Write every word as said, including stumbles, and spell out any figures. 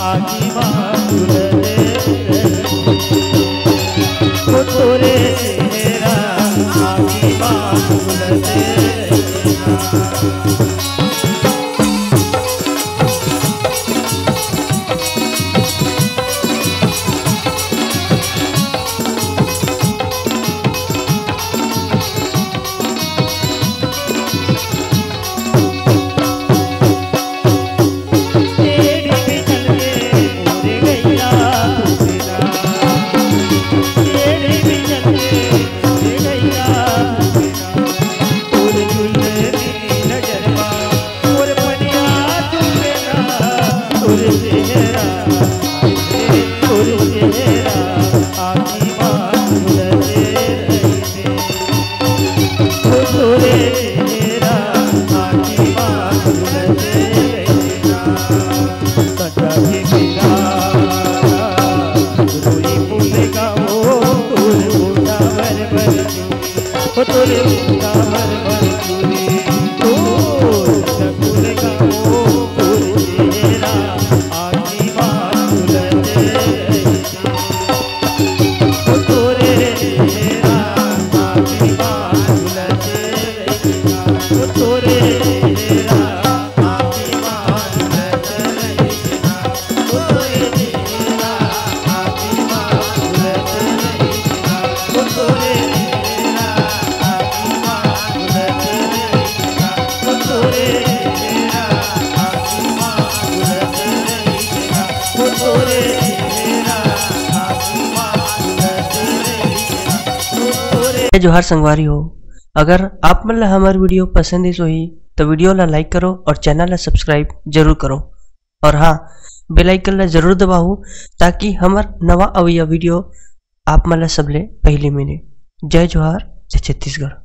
आगी मां झूलते रहिबे। ओ तोरे चेहरा आगी मां झूलते रहिबे। जय जोहार संगवारी हो, अगर आप मन ला हमर video पसंद आइस होही, तो video ला like करो और channel ला subscribe जरूर करो। और हाँ, bell icon ला जरूर दबाहू, ताकि हमर नवा अवइया video आप मन ला सबले पहले मिले। जय जोहार, जय छत्तीसगढ़।